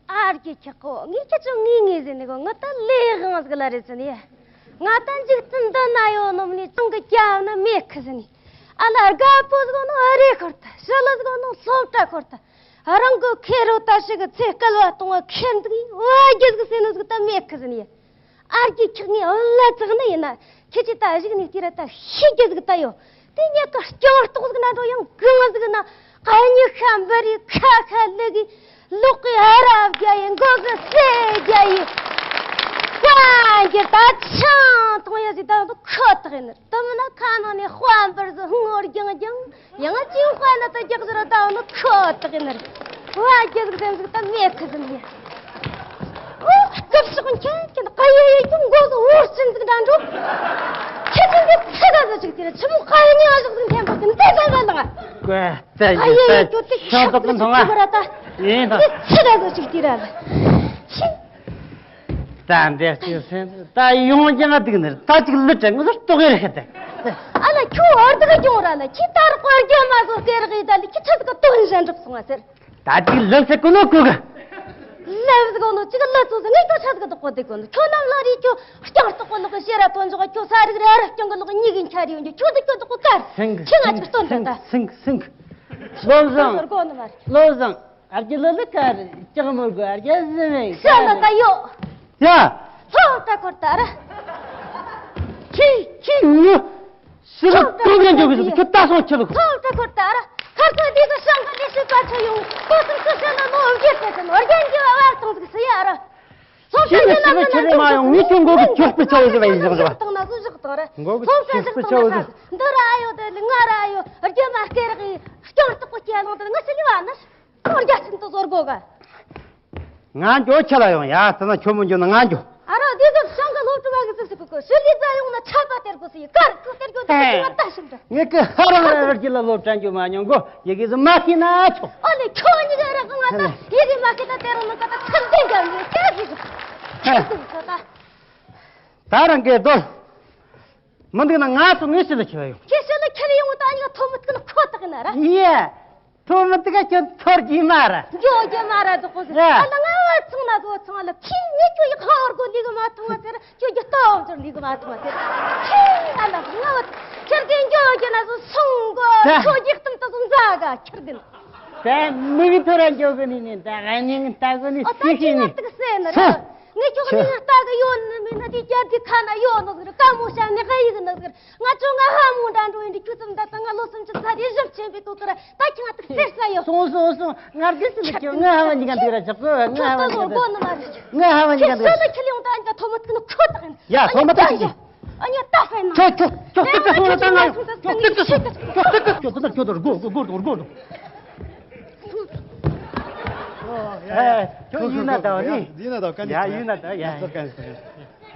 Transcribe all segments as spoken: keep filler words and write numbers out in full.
ཨ་རྒྱ་ཁྱི་ཁོ། ངས་ཁྱེད་ཚོ་ངེས་ངེས་ཟེར་ནི་གོ། ངི་ད་ལས་དབང་ཟིག་ལ་རེད་ཟེར་ནི། ང་ད་འཇིག་རྟེན་འདི་ན་ཡོད་ནོ་མི་ནི་ཅང་གི་སྐྱབས་ན་མེད་ཁི་ཟེར་ནི། ཨ་ལ་དགའ་པོ་ཟིག་ནོ་ཨ་རེ་ཁོར་ད། ཞི་ལི་ཟིག་ནོ་སློབ་གྲྭ་ཁོར་ད། རང་གི་ཁེ་རོ་ད་ཞིག་གི་ཚེ་སྐལ་བ་གཏོང་བ་ཁེར་འདུག་ཡིན། བ་རྒྱུ་ཟིག་ཟེར་ནི་ཟིག་ད་མེད་ཁི་ཟེར་ནི། ཨ་རྒྱ་ཁྱི་ངའི་བུ་ལ་ཚགས་ནི་ཡིན་ན། ཁྱེད་ཀྱིས་ད་གཞུག་ནས་དེ་ར་ད་ཤེས་རྒྱུ་ཟིག་ད་ཡོད། དེ་ཉག་ག་སྐྱོང་ལྟོགས་ཟིག་ན་འགྲོ་ཡང་གང་ཟིག་ན། ཨ་ཉི་ཤ་འབར་རི་ཁ་ཁ་ལི་གི་ལོག་གི་ཨ་རབ་རྒྱ་ཡི་མགོ་གི་སེ་རྒྱ་ཡི། ཀ་འགྱུར་ད་ཆང་འཐུང་ཡ་ཟིག་ད་ཁོ་ཐག་ཡིན་ནི། དེ་མིན་ན་ཁ་ནང་ནས་དཔལ་འབར་ཟིག་སྔོ་རྒྱང་རྒྱང་། ཡང་ཅིག་དཔའ་ན་ད་རྒྱག་ཟེར་བ་ད་འོ་ན་ཁོ་ཐག་ཡིན་ནི་རེད། བ་རྒྱ་ཟིག་ཟེར་ཟིག་ད་མེད་ཁི་ཟིན་ཡ། ཨོ་སྐབས་སོགས་མཁན་མཁན་ད་ཡེ་ཡེ་ཁྱོད་མགོ་ཟིག་འོར་ཅན་ཟིག་འདྲ་འགྲོ། ཁྱེད་ཚོ་འདི་ཚ་ད་ཟིག་ཅིག་དེ་ར་ཆི་མོ་ཁ་ཡེ་ཉག་ཟིག་ཟིག་འཐེན་པ་ཟིག་འདི་ད་ད་ལ། ཀོ་ད་ཡེ་ཡེ་ད་ཁྱོད་དེ་ཤ་ཤ་ཟིག་ཟིག་ཅིག་ཁྱོད་ར་ད་ཡིན་ད། འདི་ཚ་ད་ཟིག་ཅིག་དེ་ར་ལ། ཁྱེད། ད་འདྲ་ཅིག་སེམས་ད་ཡོང་ཀྱང་སྡུག་ནི་རེད། ད་ཅིག་ལུད་དྲན་ངོ་ཟེར་ལྟོགས་ཡེ་རེད་ད། ཨ་ལ་ཁྱོད་ཨར་དག་ཀྱོང་ར་ལ་ཁྱི་ལྟར་དཔའ་རྒྱ་མ་བཟོ་སྐེ་རག་ཡི་ད་ལི་ཁྱི་ཆ་ཟིག་ག་དོན་ཞན་འགྲུབ་སོང་བ་ཟེར། ད་ཅིག་ལུད་ཟེར་གོ་ནོ་གོ་གི། ལབ་ཟིག་གོ་ནོ་ཅིག་ལ་ཚོ་ཟིག་ངས་ཁྱོད་ཆ་ཟིག་ག་དོག་གོ་དེ་གོ་ནོ་ཁྱོད་ནམ་ལ་རེད། ཁྱོད་རྐྱང་ལྟོགས་གོ་ལོག་གི་ཤེ་ར་དོན་འཇོག་ཁྱོད་ས་རིག་ར་ར་རྐྱང་གི་ལོག་གཉིས་གི་འཁྱར་ཡོང་རྒྱུ་ཁྱོད་ཟིག་ཁྱོད་དོག་གོ་གར། སེང་གི་ཁྱི་ང་ཅིག་སྟོན་དྲན་ད། སེང་གི་སེང་གི། བློ་བཟང་། གོ་ནོ་མ་རེད། བློ་བཟང་། ཨ་རྒྱ་ལོ་ལི་ཀ་རེད། ཅང་མོ་གོ་ཨ་རྒྱ་ཟི་མེ་ཤ་ལ་ད་ཡོ། ཡ། ལྷོ་ད་ཁོར་ད་ར། ཁྱི་ཁྱི་ངུ། ཤི་ལ་ལྷོ་ད་ཀུན་ཀྱང་འཇོག་གི་ཟིག་ཁྱི་ད་སོང་ཁྱི་ལུག་ལྷོ་ད་ཁོར་ད་ར། ཁར་ཁོ་དེ་ཚོ་ཤང་གི་ལས་བྱེད་པ་ཚོ་ཡོང་། ཁོ་ཚོ་ཁྱི་ཤ་ལ་ནོ་འོ་རྒྱལ་ཏེ་ཚོ་ནོ་རྒྱལ་འགྱུར་བ་བར་གཏོང་ཟིག་སི་ཡ་ར། ལྷོ་ད་ཁྱི་ལ་ཁྱི་ལ་ཁྱི་རེ་མ་ཡོང་ངས་ཁྱོད་མགོ་གི་ཁྱོག་པའི་ཆ་བོ་ཟིག་བ་ཡིན་ཟིག་ཟིག་བ། བཞག་བཏང་ན་ཟིག་བཞག་བཏང་ར། མགོ་གི་ཁྱོག་པའི་ཆ་བོ་ཟིག་འདི་ར་ཨ་ཡོ་དེ་ལི་ང་ར་ཨ་ཡོ་རྒྱ་མ་སྐེ་རག་ཡི་སྐྱོང་སྟོགས་པོ་སྐྱེ་ལོང་དེ་ང་སི་ལི་བ་ནི། ཁོ་རྒྱ་ཆེན་དུ་ཟོར་གོ་ག་ང་འགྱོ་ཁྱེད་ལ་ཡོང་ཡ། དེ་ན་ཁྱོད་མོ་འགྱོ་ན་ང་འགྱོ། ཨ་རོ་དེ་ཚོ་ཤང་གི་སློབ་ཕྲུག་བ་གི་ཟིག་ཟིག་གི་གོ་ཤི་ལི་ཙ་ཡོང་ན་ཆ་པ་སྟེར་གོ་ཟིག་ཡི་ཀར་ཁོ་སྟེར་གོ་ཟིག་གི་ང་ད་ཤིམ་ད། ངས་ཀི་ཧ་རང་ར་ར་གི་ལ་སློབ་གྲྭ་འགྱོ་མ་མྱོང་གོ་ཡི་གེ་ཟིག་མ་ཤེས་ན་ཆོག་ཨ་ལེ་ཁྱོད་གཉིས་ཀ་ར་གི་ང་ད་ཡི་གེ་མ་ཤེས་ད་དེ་རང་ན་ཀ་ད་ཚུལ་ལྡན་ག་ངས་ཀ་ཟིག་གི་ཁྱོད་ཟིག་གི་ད། ད་རང་གི་རྡོལ། མི་འདུག་ན་ང་ཚོ་ངས་ཕྱི་ལ་ཁྱེར་ཡོང་། ཁྱེད་ཕྱི་ལ་ཁྱེར་ཡོང་ད་ཨ་ཉི་ག་ཐོ་མི་ཐུག་ན་ཁོ་ཐག་ཡིན་ན་ར། ཡེ། ཐོ་མི་ཐུག་ག་ཁྱོད་ཐོར་གྱི་མ་ར། འགྱོ་རྒྱུ་མ་ར་འདུག་གོ་ཟེར། ཡ། ཨ་ལ་ང་བ་ཚང་ན་བཟོ་ཚང་ལ་ཁྱི་ངས་ཁྱོད་ཡི་ཁ་བར་གོ་ལི་གི་མ་ཐུང་བ་ཟེར། ཁྱོད་ཀྱི་ལྟ་བ་ཚོར་ལི་གི་མ་ཐུང་བ་ཟེར། ཁྱི་ཨ་ལ་ང་བ་ཁྱེར་གི་འགྱོ་རྒྱུ་ན་བཟོ་སོང་གོ་ཡ། ཁྱོད་ཀྱི་གཏམ་དུ་བཟོ་འཛའ་ག་ཁྱེར་གི་ན། དེ་མི་གི་ཐོ་ར་འགྱོ་གི་ནི་ནི་ད་ང་ཉིན་ལྟ་གི་ནི་ཨ་ད་སི་ཁྱི་ཤི་ནི། ང་ཏག་སེ་ན་ར། ཧ། ངས་ཁྱོད་ནི་ང་ལྟ་གི་ཡོད་ནི་མིན་ན་དེ་རྒྱ་དེ་ཁ་ན་ཡོད་ནོ་ཟེར། ཀ་མོ་ཤ་ནི་ཧ་ཡི་གི་ནོ་ཟེར། ང་ཚོ་ང་ཧ་མོ་འདྲ་འགྲོ་ཡིན་དུས་ཁྱོད་ཙམ་ད་ད་ང་ལོ་སུམ་ཅུ་ཚ་དེ་ཞིབ་ཆེན་པོའི་ཐོག་ཏུ་ར་ད་ཁྱི་ང་ཏག་སེ་ས་ཡོད། སོང་སོང་སོང་ང་རྒྱལ་སི་ལ་ཁྱོད་ང་ཧ་མ་ཉི་ག་འདི་ར་ཆག་གོ་ང་ཧ་མ་ཉི་ག་འདི་ར་ཆག་གོ་ང་ཧ་མ་ཉི་ག་འདི་ར་ཆག་གོ་ང་ཧ་མ་ཉི་ག་འདི་ར་ཆག་གོ་ཁྱོད་ས་ལ་ཁྱི་ལ་ཡོང་ད་ཨ་ཉི་ག་ཐོ་མ་ཐུག་ནོ་ཁྱོད་ད་ཡིན། ཡ་ཐོ་མ་ཐུག་ཅི། ཨ་ཉི་ད་ཧ་ན། ཁྱོད་ཁྱོད་ཁྱོད་ཏག་ཏག་སོང་ན་ད་ང་ཡོང་། ཁྱོད་ཏག་ཏག་ཁྱོད་ཏག་ཏག་ཁྱོད་ཏག་ཏག་ཁྱོད་ཏག་ཏག་སྒོ་སྒོ་སྒོ་སྒོ་སྒོ། ཨེ། ཁྱོད་ཡིན་ན་ད་ནི། ཡིན་ན་ད་ག་ཡ་ཡིན་ན་ད་ཡ་ཡ།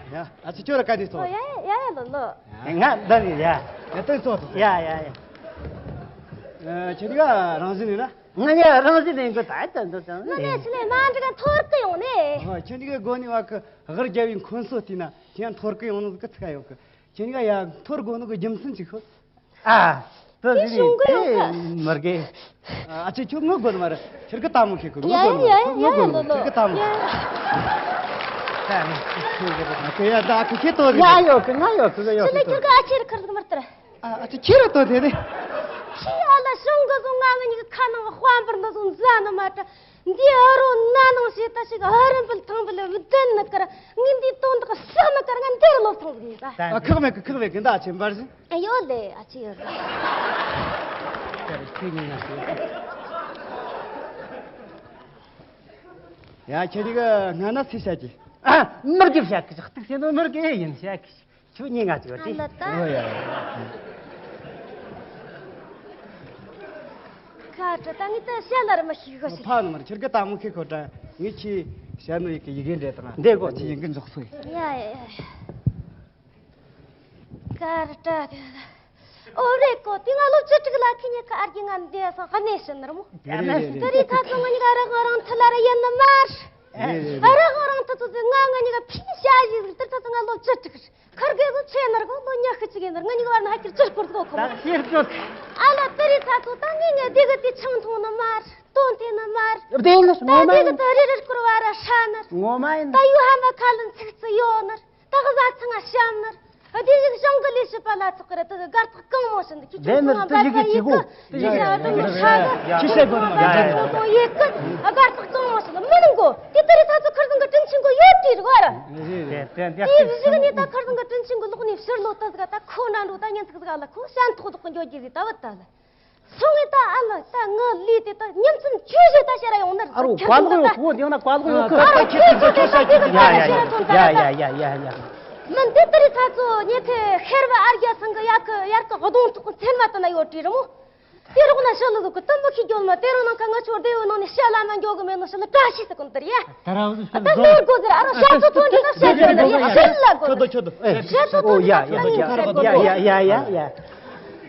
ཡ། ཨ་ཅེ་ཁྱོད་ར་ག་དེ་ཚོ། ཡ་ཡ་ཡ་ལོ་ལོ། ང་ད་ནི་ཡ། ཡ་ཏན་ཚོ་ཚོ། ཡ་ཡ་ཡ། ཁྱེད་གཉིས་ཀ་རང་བཞིན་ཡིན་ན། ང་ཡ་རང་བཞིན་ཡིན་གི་ད་ད་ད་ད། ང་ནས་ཕྱི་ནས་མ་འགྲིག་ག་འཐོར་གི་ཡོང་ནས། ཁྱེད་གཉིས་ཀ་སྒོ་ནས་བ་གི་ཧར་རྒྱབ་བའི་འཁོན་སོ་བལྟས་ན་ཁྱེད་འཐོར་གི་ཡོང་ནོ་གི་ཚིག་ཡོད་གི། ཁྱེད་གཉིས་ཀ་ཡ་འཐོར་དགོས་ནོ་གི་རྒྱུ་མཚན་ཅིག་ཤོད། ཨ། དེ་ཟིན་ནས་དེ་མི་དགེ། ཨ་ཅེ་ཁྱོད་ངུ་དགོས་ནི་མ་རེད། ཁྱེད་ཀྱི་ལྟད་མོ་ཤེས་གི་ངུ་དགོས་ནི་མ་རེད། ཁྱོད་ངུ་དགོས་ནི་མ་རེད། ཁྱེད་ཀྱི་ལྟད་མོ་ཤེས། ཨ་ཁྱེད་ཡ་ད་ཁྱེད་ཁྱེད་ཏོ་ཟིག་ང་ཡོད་གི་ང་ཡོད་གི་ཡོད་གི། ཁྱེད་ཀྱི་ཨ་ཅེ་རི་ཁར་ཟིག་མར་ལྟར། ཨ་ཨ་ཅེ་ཁྱེད་ར་ཏོ་དེ་ནི། ཁྱེད་ཨ་ལ་ཤོང་གི་བཟུང་ང་ངི་གི་ཁ་ནང་དཔལ་འབར་འདི་བཟུང་ཟ་ནི་མ་དྲ། འདི་ཨ་རོ་ན་ནང་བྱེད་ད་ཞིག་ཨ་རམ་བུལ་ཐང་བུལ་བདེན་ནི་ཀར་ངས་འདི་དོན་དག་བསགས་ནི་ཀར་ང་འདིར་ལོབས་ཐང་ཟིག་ཡིན་ད། ཨ་ཁག་མེད་གི་ཁག་མེད་གི་འདི་ཨ་ཆེ་འབར་ཟིན། ཨ་ཡོད་ལེ་ཨ་ཆེ་ཡོད་ལེ། ཡ་ཁྱེད་གཉིས་ཀ་སྔ་ན་ཚེ་བྱ་གི། ཨ་མི་རྒྱབ་བྱ་གི་གཏུག་ཟེར་ནོ་མི་རྒྱབ་ཡིན་བྱ་གི། ཁྱོད་གཉིས་ང་ཅིག་བ་དེ། ཨ་ལ་ད། ཨོ་ཡ་ཡ། ཁ་ཁྲ་ད་ངས་ད་བཤད་ལ་ར་མ་ཤེས་གོ་ཤེས། ཕ་ནི་མར་ཁྱེར་གི་ལྟད་མོ་ཁེ་ཁོ་ད་ངས་ཁྱི་བཤད་ནོ་ཡི་གི་ཡི་གེ་འདྲེ་དང་འདྲེ་གོ་ཁྱི་ཡིན་གི་འཇོག་སོ་ཡི། ཡ་ཡ་ཡ་ཡ། ཁ་ཁྲ་ད། ཨོ་རེད་གོ་དེ་ང་ལོ་བཅུ་དྲུག་ལ་ཁི་ཉི་ཁ་ཨར་གྱི་ང་འདས་སོང་ཧ་ནེ་ཤི་ནར་མོ། དེ་རེད་དེ་རེད། ད་རེས་ད་ཚོ་ང་གཉིས་ཀ་ར་གང་རང་ཐུ་ལ་ར་ཡིན་ནི་མར། རེད་རེད་རེད། ཨ་ར་གང་རང་ཐུ་ཚོ་ཚོ་ང་ང་གཉིས་ཀ་ཕིན་བྱ་ཡི་ཟིག་དེར་ད་ཚོ་ང་ལོ་བཅུ་དྲུག་ཁར་གེ་ཚོ་ཆེ་ནར་གོ་ལོ་ཉི་ཤུ་གཅིག་ཡིན་ནར་ང་གཉིས་ཀ་བར་ན་ཧ་ཁྱེར་ཅིར་སྐོར་ཚོ་ཁོ། ད་ཤེར་སྐོར། ཨ་ལ་ད་རེས་ད་ཚོ་ད་ངས་ངས་དེ་གི་དེ་ཆང་འཐུང་ནི་མར། དོན་དེ་ནི་མ་རེད། དེ་ནི་ད་ངོ་མ་དེ་ཡིན། གི་ད་རེ་རེ་སྐོར་བ་ར་ཧྲ་ནི་རེད། ངོ་མ་ཡིན། ད་ཡུ་ཧ་མ་ཁ་ལ་ཚིག་རྩི་ཡོད་ནི་རེད། ད་གི་བཟའ་ཚང་ང་བཤམ་ནི་རེད། དེ་ཞིག་ཞང་གི་ལས་བྱེད་པ་ལ་ཚོགས་གི་ར་དེ་གི་སྒར་ཐག་གང་མོ་ཞིག་འདི་ཁྱི་ཁྱོད་ཚོ་ང་བཟའ་ཚང་ཡིན་གི་ཁྱི་ཤ་དང་ཤ་གི་ཁྱི་ཤ་གི་ཁྱི་ཤ་གི་ཡིན་གི། སྒར་ཐག་གང་མོ་ཞིག་ལ་མི་ནི་གོ་དེ་ལྟར་ད་ཚོ་ཁར་ཚང་གི་དྲིན་ཆེན་གོ་ཡོད་དྲིས་ར་གོ་ར། དེ་ཞིག་ནི་ད་ཁར་ཚང་གི་དྲིན་ཆེན་གོ་ལོག་ནས་ཕྱིར་ལོ་ད་ཟིག་ད་ཁོ་འདྲ་འགྲོ་ད་ཉན་ཚིག་ཟིག་ལ་ཁོ་ཞན་ཐོག་ཐོག་གི་འགྱོ་རྒྱུ་ཟིག་ད་བུད་ད་ལ། སོང་ངས་ད་ཨ་མ་ད་ངི་ལུས་དེ་ད་ཉིན་མཚན་ཆུ་བཞི་ད་ཤེས་ར་ཡོང་ནི་རེད། ཨ་རོ་ཁྱེད་བཀའ་ལོག་ཚོ་ཡོད་ད་ཁོ་ཡང་ན་བཀའ་ལོག་ཡོད་ཨ་ཁོ་རོ་ཁྱེད་ཚོ་ཁྱོད་ཤ་ཁྱེད་ཚོ་ཡ་ཡ་ཡ་ཡ་ཡ་ཡ། མི་འདི་ལྟར་ས་ཚོ་ཉེ་ཁེ་ཤེར་བ་ཨར་རྒྱ་ཚང་གི་ཡར་གི་ཡར་གི་གདོང་ཐོག་གི་མཚན་མ་དེ་ན་ཡོད་དྲིས་རི་མོ། དེ་རོགས་ན་ཤི་ལི་ཟུག་གི་དུམ་བུ་ཁྱི་རྒྱོལ་མ་དེ་རོགས་ནང་ཁ་ང་ཆོ་བདེ་བོ་ནང་ནས་ཤ་ལ་མ་འགྱོ་གི་མེད་ནོ་ཤི་ལི་བཀྲ་ཤིས་སི་ཀུན་དེར་ཡ། ད་ར་བུ་ད་ལོ་དགོ་ཟེར་ཨ་རོ་ཤ་ཚོ་ཐོན་གྱི་ན་ཤ་ཚོན་དེར་ཡ་ཤི་ལ་དགོ་ཁྱོད་དོ་ཁྱོད་དོ། ཤ་ཚོ་ཐོན་གྱི་ན་ཤ་ཚོན་དེར་ཡ་ཡ་ཡ་ཡ།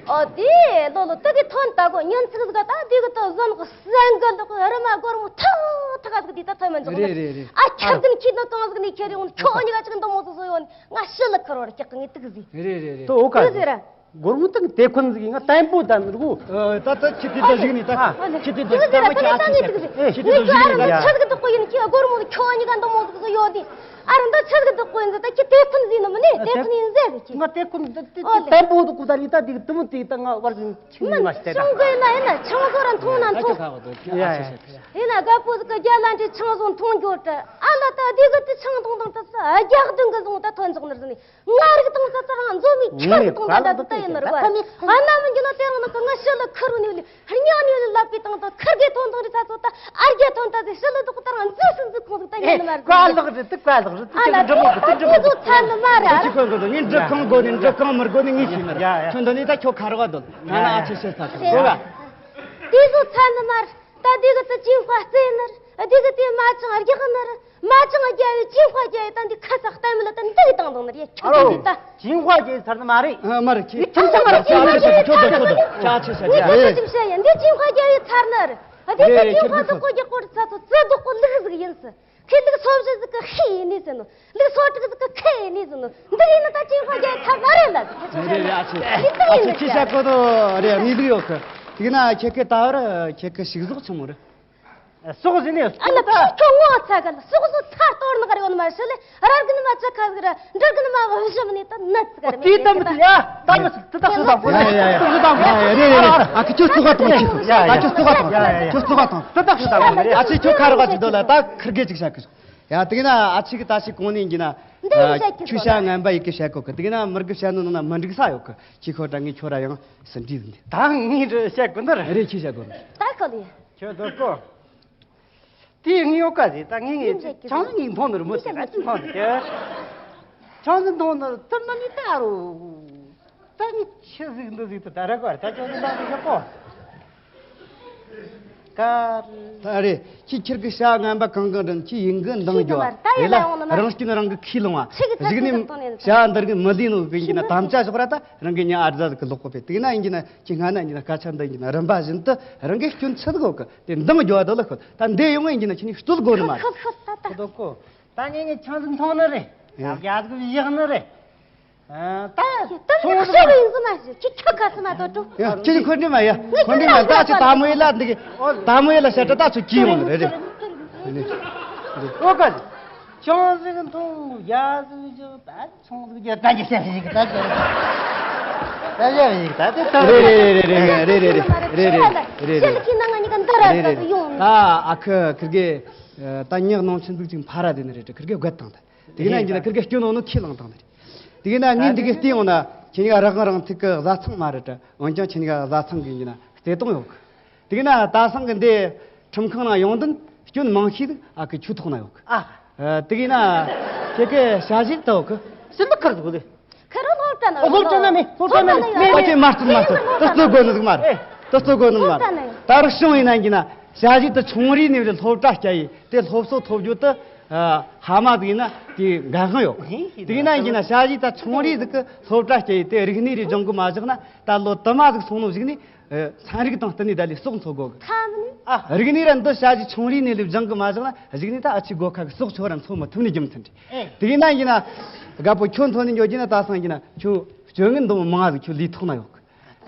ཨོ་དེ་ལོ་ལོ་དུ་གི་ཐོན་ད་གོ་ཉིན་ཚིག་ཟིག་ད་དེ་གི་དུ་ཟོན་གི་སན་གི་འདུག་རི་མ་སྒོར་མོ་ཐག་ཐག་ཟིག་དེ་ད་ཐོན་མ་འཇོག་རེད་རེད་རེད། ཨ་ཁྱབ་ཀུན་ཁྱི་ནི་གང་ཟིག་ནས་ཁྱེར་ཡོང་ཁྱོ་གཉིས་ཀ་ཅིག་འདི་མོ་ཟིག་བཟོ་ཡོང་ང་ཤི་ལི་ཁར་བར་སྐྱག་གི་ངས་དུག་ཟིག་རེད་རེད་རེད། དོ་ཨོ་ཀ་ཟེར། སྒོར་མོ་དང་དེ་ཁོན་ཟིག་ཡིན་ང་བརྟན་པོ་དང་རུ། ད་ད་ཁྱི་དེ་ད་ཞིག་ནི་ད་ཁྱི་དེ་ད་ཞིག་ད་མ་ཁྱི་ཨ་ཁྱི་ཞིག་ཁྱི་དེ་ད་ཞིག་ནི་ད། ཆག་གི་དོག་པོ་ཡིན་ཁྱི་སྒོར་མོ་ཁྱོ་གཉིས་ཀ་འདི་མོ་ཟིག་ཡོད་དེ། ཨ་ར་འདི་ཆག་གི་དོག་པོ་ཡིན་ཟིག་ད་ཁྱི་དེ་ཁོན་ཟིག་ནི་མིན་ནི་དེ་ཁོན་ཡིན་ཟེར་གི་ང་དེ་ཁོན་ད་དེ་ཨོ་ལེ། བརྟན་པོ་དུ་ཀུ་ད་ནི་ད་དེ་དུ་མོ་དེ་ད་ང་བར་ཟིན་ཆུང་ནི་མ་ཤི་དེ་ད། ཆུང་གི་ལ་ཡིན་ན་ཆང་ཟོ་ར་འཐུང་ན་འཐུང་། ཡིན་ན་དགའ་པོ་ཟིག་གི་རྒྱ་ལ་འདྲི་ཆང་ཟོ་འཐུང་འགྱོ་དྲ་ཨ་ལ་ད་དེ་གི་དེ་ཆང་འཐུང་དང་ད་ས་རྒྱག་དུང་གི་ཟོང་ད་ཐོན་འཇོག་ནི་ཟིན་ནི། ང་རིག་དང་ས་ཚ་རང་འཛོམས་མི་ཆོག་གི་དང་ད་ད་ད་ཡིན་ནོ་ར་བ། ཨ་ན་མི་འགྱུ་ན་དེ་རང་ན་ཀ་ང་ཤི་ལ་ཁུར་བ་ནི་ལི་ཧར་ཉག་ནི་ལི་ལབ་པའི་དང་ད་ཁུར་གེ་ཐོན་དང་རི་ས་ཚོ་ད་ཨར་གེ་ཐོན་ད་ཟི་ཤི་ལ་དུག་ད་རང་འཛུ་སི་འཛུ་ཁོང་ཟིག་ད་ཡིན་ནི་མ་རེད། ཀ་ལག་རི་ཏི་ཀ་ལག་རི་ཏི་ཨ་ལ་ཏི་ཏི་ཏི་ཏི་ཏི་ཚ་ནི་མ་རེད། ཁྱི་ཁོན་གོ་ནི་འབྲི་གང་གོ་ནི་འབྲི་གང་མི་གོ་ནི་ངི་ཤི་ནི་ར། ཁྱོད་འདི་ནི་ད་ཁྱོད་ཁ་ར་བ་དོ་ང་ན་ཨ་ཆི་ཤི་ས་ཁ་གོ་ག་དེ་ཚོ་ཚ་ནི་མ་རེད། ད་དེ་གི་ད་ཅིང་ཧྭ་རྩེ་ནི་རེད། དེ་གི་དེ་མ་ཅང་རྒྱག་ནི་རེད། མ་ཅང་རྒྱ་བའི་ཅིང་ཧྭ་རྒྱ་བའི་ད་འདི་ཁ་ས་ལྟད་མོ་ལ་ད་འདི་གི་དང་དང་ནི་རེད། ཁྱོད་ཨ་རོ། ཀྱི་ད་ཅིང་ཧྭ་རྒྱ་བའི་ཚར་ནི་མ་རེད། ཨ་མ་རེད་ཁྱི། ངས་ཁྱིམ་ཚང་མ་ཁྱོད་ཁྱོད་ཁྱོད་ཁྱོད་ཁྱོད་ཅག་ཆི་ཤ་ངས་ཁྱོད་ཅག་ཅིག་བཤད་ཡ། འདི་ཅིང་ཧྭ་རྒྱ་བའི་ཚར་ནི་རེད། ཨ་དེ་རེད་ད་རེད་ཅིང་ཧྭ་ཁྱོད་དུ་ཁྱོད་ཀོ་རྒྱག་གོ་རེད་ཚ་ཚོ་ཙི་དུ་ཁོ་ལུག་ཟིག་ཡིན་སི། ཁེ་ལུག་སོ་བཞི་ཟིག་གི་ཧི་ཡིན་ནི་ཟེར་ནོ། ལུག་སོ་དྲུག་ཟིག་གི་ཁེ་ཡིན་ནི་ཟེར་ནོ། འདི་ཡིན་ནི་ད་ཅིང་ཧྭ་རྒྱ་བའི་ཚར་ནི་རེད་ལ་ཟེར། རེད་རེད་ཨ་ཆི། འདི་ཨ་ཡིན་ཆི་ནི་ཁྱི་ཤ་ཀོ་དོ་རེད་ངས་ལུག་ཡོད་གི་དེ་གི་ན་ཁྱེད་ཀི་ད་བར་ཁྱེད་ཀི་ཞིག་ཟོག་ཆི་མོ་རེད། སོག་ཟིན་ནས་ཨ་ལ་ཕི་ཁྱོད་ངོ་ཚ་ག་ལ་སོག་སོ་ཚ་གཏོར་ནི་ག་རེ་ཡོད་ནི་མ་ཤི་ལེ། ར་གི་ནི་མ་ཅི་ཁ་ཟིག་ར་འདྲ་གི་ནི་མ་བ་བཞི་མི་ནི་ད་ནད་ཟིག་ར་མེད་ཀི་ད། ད་མི་ཡ་ད་མི་ཟིག་ཏི་ད་ཤི་ད་གོ་ཡ་ཡ་ཡ་ཏི་ད་གོ་ཡ་རེ་རེ་རེ། ཨ་ཁི་ཁྱོད་ཚོ་ག་དང་ཁྱི་ཡ་ད་ཁྱོད་ཚོ་ག་དང་ཁྱོད་ཚོ་ག་དང་ཏི་ད་ཤི་ད་གོ་ཨ་ཆི་ཁྱོད་ཁ་ར་ག་ཅིག་དོ་ལ་ད་ཁིར་གེ་ཅིག་བྱ་གི་ཡ་དེ་གི་ན་ཨ་ཆི་གི་ད་ཤི་གོང་ནི་ཡིན་གི་ན། འདི་ཡིན་བཤད་ཀྱི་ཁྱོད་ཤ་ངན་པ་ཡི་གི་བཤད་གོ་གི་དེ་གི་ན་མི་གི་བཤད་ནོ་ནང་ན་མི་འགྲིག་ས་ཡོད་གི་ཁྱི་ཁོ་ད་ངས་ཁྱོད་ར་ཡང་སི་འདྲི་ཟིན་ཏེ། ད་ངས་བཤད་གོ་འདི་ར་རེ་ཁྱི་བཤད་གོ་ནི་ད་ཁོ་ལི་ཁྱོད་དོ་གོ་དེ་ངའི་ཡོད་ཀ་ཟེ། ད་ངས་ངས་ཆང་ཟིག་ངས་འཐུང་ནི་རེད་མོ་ཟེ། ད་ཅི་འཐུང་ནི་ཀྱི་ཆང་ཟིག་འཐུང་ནི་རེད་དེ་མ་ནི་ད་རུ་ད་ངས་ཆི་ཟིག་འདི་ཟིག་ཏུ་ད་ར་གོ་ད་ཆང་ཟིག་འདང་ཟིག་ཤོག་གོ་ད་རེད། ཁྱི་ཁྱེར་གི་ཤ་ངན་པ་གང་གང་དྲན་ཁྱི་ཡིན་གི་འདང་རྒྱོ་ད་ཡིན་ལ་ཡོང་ནི་མ་རེད། རང་སྐྱོན་རང་གི་ཁས་ལོང་བ་ཆི་གི་ཚ་གཞིག་ནས་ཚ་ཚ་ཤ་འདིར་གི་མི་ལུས་ནོ་གི་ཡིན་གྱི་ན་དམ་བཅའ་ཞོག་ར་ད་རང་གི་ཉ་ཨར་ཛ་ཟིག་གི་ལོག་གོ་པས་དེ་ན་ཡིན་གྱི་ན་ཁྱི་སྔ་ན་ཡིན་གྱི་ན་སྐད་ཆ་འདི་ཡིན་གྱི་ན་རིམ་པ་བཞིན་དུ་རང་གི་སྐྱོན་ཆི་ཟིག་ཡོད་གི་དེ་འདང་རྒྱོ་བ་དོ་ལ་ཁོ་ད་འདི་ཡོང་ངེ་ཡིན་གྱི་ན་ཁྱི་ནི་རྩོད་དགོ་ནི་མ་རེད། ཁོ་ཁོ་ད་ད་ཁོ་དོ་ཁོ་ད་ངེད་ངེད་ཆང་ཟིག་འཐུང་ནི་རེད། ཡ་ཡ་ཟིག་བཞག་ནི་རེད། ད་ད་ཚོང་ཟིག་ཡིན་ཟིག་མ་ཟིག་ཁྱི་ཁྱི་ཁ་སི་མ་དོ་ཀྲུ། ཡ་ཁྱི་ཁོ་འདྲི་མ་ཡ་ཁོ་འདྲི་མ་ད་ཁྱི་ད་མོ་ཡི་ལ་འདི་གི་ད་མོ་ཡི་ལ་ཤ་ད་ད་ཚོ་ཀྱི་ཡོང་ནི་རེད་རེད། ཨོ་ཀ་ཆང་ཟིག་འཐུང་ཡ་ཟིག་བཞག་ད། ཚོང་ཟིག་རྒྱ་ད་ཀྱི་ཤ་ཞིག་ད་ཀྱི་ད་ཀྱི་ཞིག་ད་དེ་ད་རེ་རེ་རེ་རེ་རེ་རེ་རེ་རེ་རེ་རེ་རེ་རེ་རེ་ཁྱེད་ཀྱི་ནང་ང་ཉི་ག་འདི་ར་རེ་རེ་ད་ཡོང་ད་ཨ་ཁུ་ཁིར་གེ་ད་ཉག་ནང་ཆུ་འཛུགས་ཅིག་ཕ་ར་དེ་ནི་རེད་ཁིར་གེ་རྒད་དང་ད་དེ་གི་ན་ཡིན་གྱི་ན་ཁིར་གེ་སྐྱོན་ནོ་ནོ་ཁས་བླངས་དང་ནི་རེད། དེ་གི་ན་ངས་འདི་གི་བལྟས་ཡོང་ན་ཁྱེད་ཉི་ག་རང་རང་ཐུག་གི་བཟའ་ཚང་མ་རེད་ད་འོན་ཀྱང་ཁྱེད་ཉི་ག་བཟའ་ཚང་གི་ཡིན་གྱི་ན་བརྩེ་དུང་ཡོད་གི་དེ་གི་ན་ད་སང་གི་འདི་ཁྲིམས་ཁང་ནང་ཡོང་དུས་སྐྱོན་མང་ཤོས་ཟིག་ཨ་ཁུ་ཁྱོད་ཐོག་ན་ཡོད་གི་ཨ། ཨ། དེ་གི་ན་ཁྱེད་ཀྱི་ཞ་ཞིག་ཏོ་གི་སི་ལུ་ཁར་ཟུག་ལེ། ཁ་རོ་སློབ་གྲྭ་ན་ཨོ་སློབ་གྲྭ་ན་མེད། སློབ་གྲྭ་ན་མེད། མེད། ཨ་ཁྱེད་མ་སྟོན་མ་སྟོན། ད་སྟོན་དགོས་ནི་ཟིག་མ་རེད། ད་སྟོན་དགོས་ནི་མ་རེད། ད་རུ་ཤོང་ཡིན་ན་གི་ན་ཞ་ཞིག་ད་ཆུང་རིས་ནས་སློབ་གྲྭ་སྐྱ་ཡི་དེ་སློབ་གསོ་ཐོབ་རྒྱུ་དེ་ཨ་ཕ་མ་ཟིག་ཡིན་ན་དེ་འགན་ཁག་ཡོད། དེ་གི་ན་གི་ན་ཞ་ཞིག་ད་ཆུང་རིས་ཟིག་གི་སློབ་གྲྭ་སྐྱ་ཡི་དེ་རིག་གནས་རེ་སྦྱོང་གི་མ་བཞག་ན་ད་ལོ་དུ་མ་ཟིག་སོང་ནོ་གཞུག་ནས། ཨེ། ཚན་རིག་དང་བསྟུན་ནས་ད་ལས་ཟོག་འཚོ་དགོ་གི་ཁ་མི་ནི། ཨ། རིག་གནས་ར་འདི་ཞ་ཞིག་ཆུང་རིས་ནས་ལས་སྦྱང་གི་མ་བཞག་ན་གཞུག་ནས་ད་ཨ་ཆི་སྒོ་ཁ་གི་ཟོག་ཆོ་ར་འཚོ་མི་ཐུབ་ནི་རྒྱུ་མཚན་རེད། ཨེ། དེ་ཡིན་ན་ཡིན་ན། དགའ་པོ་ཁྱོད་འཚོ་ནས་འགྱོ་རྒྱུ་ན་ད་སང་ཡིན་ན་ཁྱོད་སྤྱོད་ངན་འདི་མོ་མང་ཟིག་ཁྱོད་ལས་ཐོག་ན་ཡོད་གི་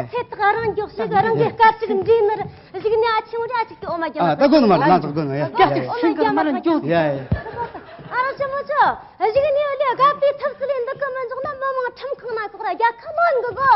ཡ། ཚེ་ཐག་རིང་མགྱོགས་ཤིག་རང་གི་སྐད་ཅིག་འདྲིས་ནི་རེད། གཞུག་ནས་ཨ་ཆེན་མོ་རེད། ཨ་ཅིག་གི་འོ་མ་རྒྱག་ཨ། ད་གོ་ནི་མ་རེད། ལང་ཚོ་གོ་ནི། ཡ་ཡ། ཨོ་མ་རྒྱག་མ་རེད། ཡ་ཡ། ཨ་རང་ཆེན་མོ་ཆོ། གཞུག་ནས་ལས་དགའ་པའི་ཐབས་སུ་ལས་འདི་གི་མི་འཇོག་ན་མི་མང་ཁྲིམས་ཁང་ན་སོགས་ར་རྒྱལ་ཁ་ལོན་གི་གོ།